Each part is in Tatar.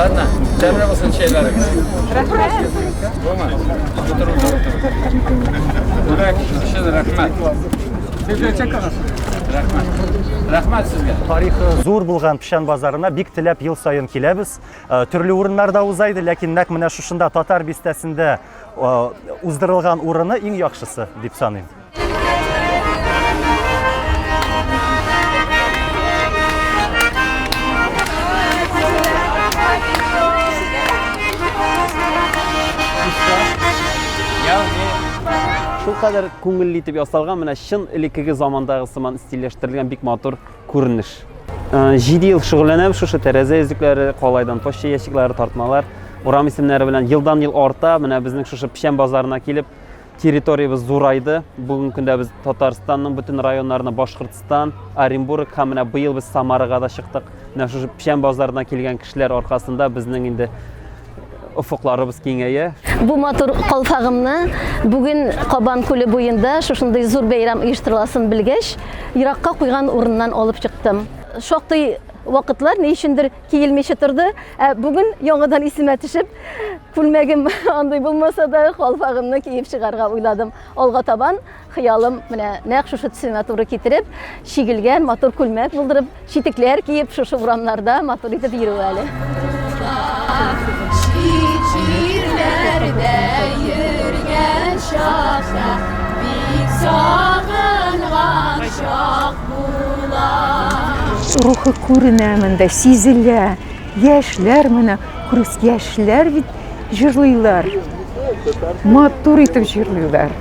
Ладно, тәмле булсын чәйләрегез. Рәхмәт. Булма. Утыр, утыр, утыр. Бүләк өчен рәхмәт. Рәхмәт. Рәхмәт сезгә. Тарихы зур булган Печән базарына бик теләп ел саен киләбез. Э, төрле урыннарда уза иде, ләкин нәкъ менә шушында татар бистәсендә э, уздырылган урыны иң яхшысы дип саныйм. Шулкадәр күңелле итеп ясалган, менә чын элеккеге замандагы сыман стильләштерелгән бик матур күренеш. 7 ел шөгыльләнәм шушы тәрәзә йөзлекләре, калайдан почта ящиклары, тартмалар, урам исемнәре белән елдан-ел арта. Менә безнең шушы печән базарына килеп, Территориябез зурайды. Бүгенге көндә без Татарстанның бөтен районнарына, Башкортстан, Оренбург һәм менә быел без Самарага да чыктык. Менә шушы печән базарына килгән кешеләр аркасында безнең инде офыкларыбыз киңәя. Бу матур калфагымны бүген Кабан күле буенда шушындый зур бәйрәм оештырыласын белгәч, еракка куйган урыннан алып чыктым. Шактый вакытлар ни өчендер киелмичә торды. Ә бүген яңадан исемә төшеп, күлмәгем андый булмаса да, калфагымны киеп чыгарга уйладым. Алга табан хыялым менә нәкъ шушы төсемә туры китереп, чигелгән матур күлмәк булдырып, читекләр киеп, шушы урамнарда матур итеп йөрү әле. Чит җирләрдә йөргән чакта бик сагынган чак була. Рухы күренә монда, сизелә. Яшьләр менә, күрегез, яшьләр бит җырлыйлар. Матур итеп җырлыйлар.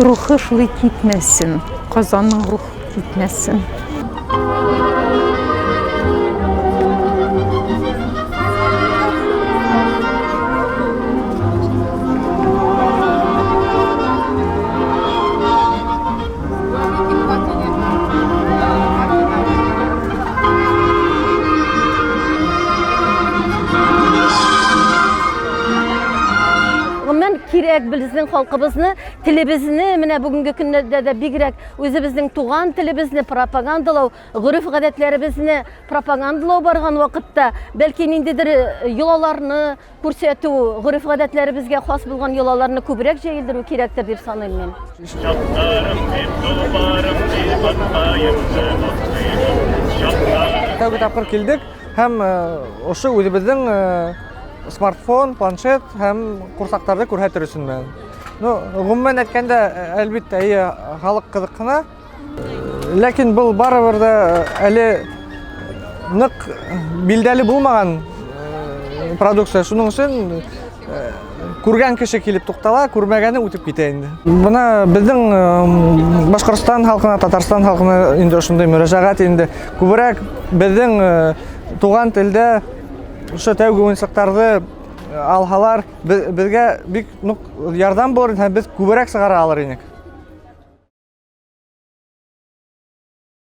Рухы шулай китмәсен. Казанның рухы китмәсен. Гомумән кирәк безнең халкыбызны, телебезне менә бүгенге көннәрдә дә бигрәк үзебезнең туган телебезне пропагандалау, гореф-гадәтләребезне пропагандалау барган вакытта, бәлки ниндидер э, йолаларны Күрсәтү, гореф-гадәтләребезгә хас булган йолаларны күбрәк җәелдерү кирәктер дип саныйм мин. Тәүге тапкыр килдек һәм ошо үзебезнең смартфон, планшет һәм курсакларны күрсәтер өчен менә. Ну, гомумән әйткәндә, әлбиттә, әйе, халык кызыксына. Ләкин был барыбер дә әле нык билдәле булмаган продукция. Шуның өчен күргән кеше килеп туктала, күрмәгәне үтеп китә инде. Бына безнең Башкортстан халкына, Татарстан халкына инде шундый мөрәҗәгать инде. Күбрәк безнең туган телдә шушы тәүге уенчыкларны алһалар, безгә бик нык ярдәм булыр һәм без күбрәк чыгара алыр идек.